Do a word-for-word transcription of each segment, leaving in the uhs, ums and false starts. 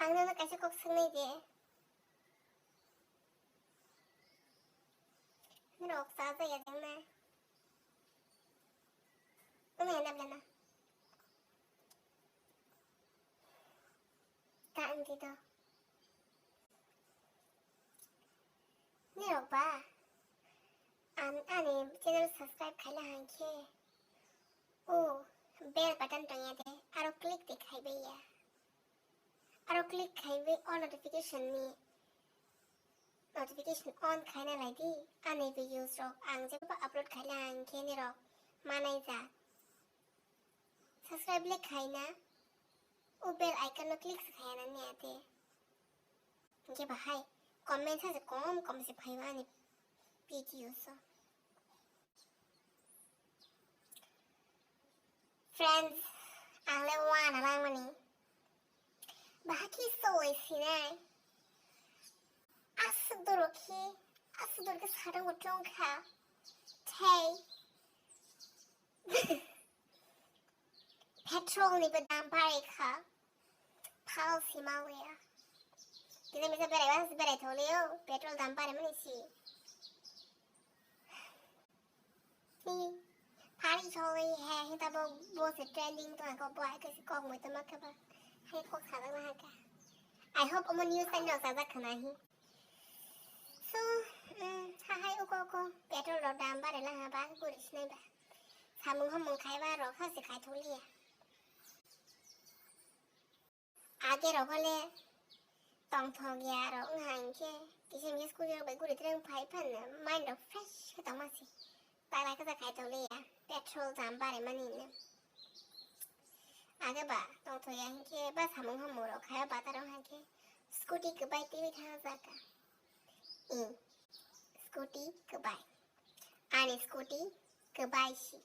Ang nono kaisa kok swngnai de. Norok chajakya jeng na? Wngya na bwlana? Ta wngdi do. Norok ba an ani channel subscribe khaila hwnkhe o bell button tongya de, aro click de khaibai ya. Aro click khaiwi all notification ni notification on khaina lai di. Ani videos rok ang jeba upload khaina hwnkhe norok manai ja. Subscribe le khaina o bell icon no click se khaina ni ate. Hwnkhe bahai comment sa se kom kom se phaiwa ani videos o. Friends, ang le wana langmani. Bahai khe soi sinai. Aswk doro khe, aswk doro khe sadongo tongkha. Thei. Petrol ni bo dam barai kha. Phal sima waya. Tini misa berai ba berai tholi o. Petrol dam barai mani si. Hi. Phari tholi he he ta bo bo se trending to ko bo ai ke si kok mo to ma ke ba. He kok sa ba ha ka. I hope omo news ta no sa ba khana hi. So, um, ha hai uko uko petrol ro dam barai la ha ba guri sinai ba. Samung hamung khai ba rok ha se khai tholi ya. Age rok le tongthok ya rok wngkha hinkhe kisa misa scooty rok bai guri tere wngphai phano mind rok fresh khe tongma se. Tala khe ta khai tong liya petrol dam barimani no. Age ba tongthok ya hinkhe ba samung hamung rok khai ba ta rok hinkhe scooty kwbai twi thang jaka. I scooty kwbai. Ani scooty kwbai si.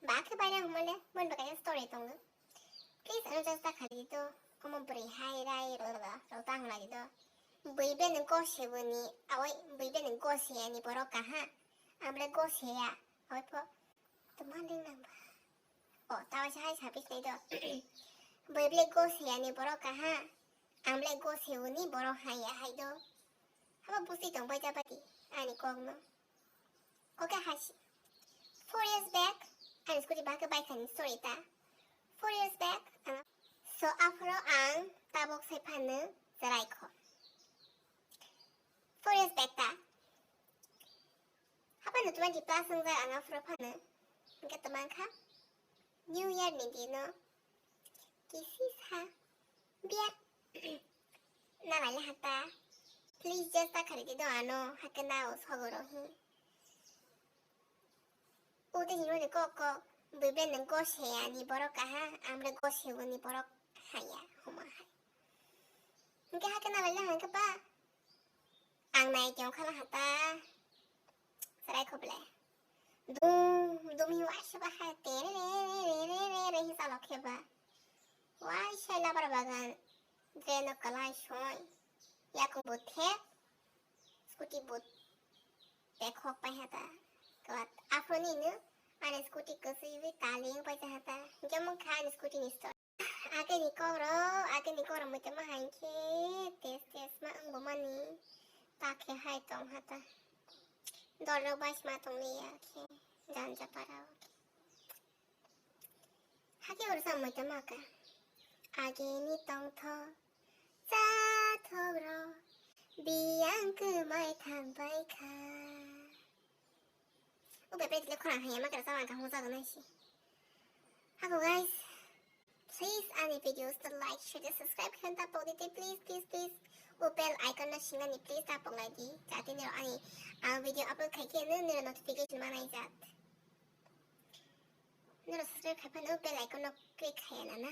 Ba khe baina hwnmale, boni bagwi kaisa story tongo. Please, ano just ta khali to, omo bwrwi hai rai rw rw rw ta hwnlai di to. Bwi beno gose boni, awai bwi beno gose ani borok kaha. Amle gose ya, awai pho. To ma ling nang ba. O, ta waisa hai sabi sinai do. Bwi bele gose ani borok kaha. Amle gose uni borok hai ya hai do. Haba busi tong bai jabati, ani kok no. Okay, hashi. Four years back, ani scooty bahai bai khani story ta. Four years back, ang, so aphro ang tabok sai phano cherai kho. Four years back ta. Hapano twenty plus wngjak ang aphro phano. Hingke twmang kha. New Year ni dino. Kisi sa. Biya. Nalai le hata. Please just ta khari di do ano. Hakena o sogoro hi. Ute himani kok kok, bwi bele nang gose ani borok kaha, amre gose uni borok haya, huma hai. Hingke hake nalai le hangke ba, ang nai tong khala hata, sarai khoble. Dum, dum hi waisa ba hai, tere re re re re re re hi salok khe ba. Waisa labar bagan, dreno kalai soi, yakung bo thek, scooty bo. Tekhok pai hata. Kwat aphro ni no ani scooty kwswi wi taling pai ta hata. Hingke mung kha ani scooty ni store. Ake ni koro, ake ni koro muita ma hai khe tes tes ma ang bo mani. Ta khe hai tong hata. Dol rok bai ma tong li ya khe. Janja para o khe. Hake oro samui tongma ka. Ageni tongthok, chathok rok, biyang kwmai thangbai kha. O bebrai tile khorang haya ma kera sama kha hojak nai si. Hako guys, please ani videos to like, share, subscribe khe ta pok di please, please, please. O bell icon no singani please ta pok lai di. Jate niro ani ang video upload khai khe no niro notification manai jat. Noro subscribe khai phano bell icon no click khai ya na na.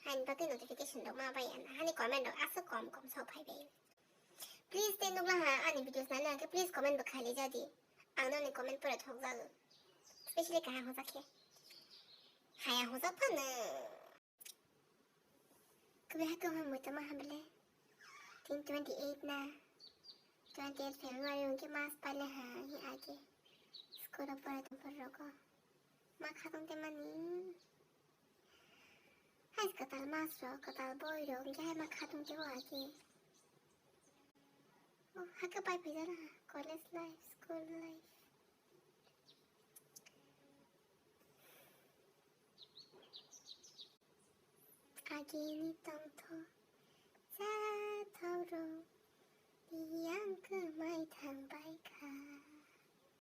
Haini bagwi notification rok ma bai ya na. Hani comment rok aswk kom kom sok phai bai. Please tei nukla ha ani videos nai nang khe please comment bo khai le jadi. Ang noni comment pore thok jago. Specially kaham hojak khe. Haya hojak phano. Kebe ha kong ha muita ma ha bele. Tin twenty eight na. Twenty eight February hwnkhe mas paile ha hi age. School o pore tong phuru rogo. Ma kha tong te mani. Hai Kwtal mas rok, kwtal boi rok, hwnkhe hai ma khatung teo age. Oh, hakhe pai phaijana, college life, school life. Ageni tongtho.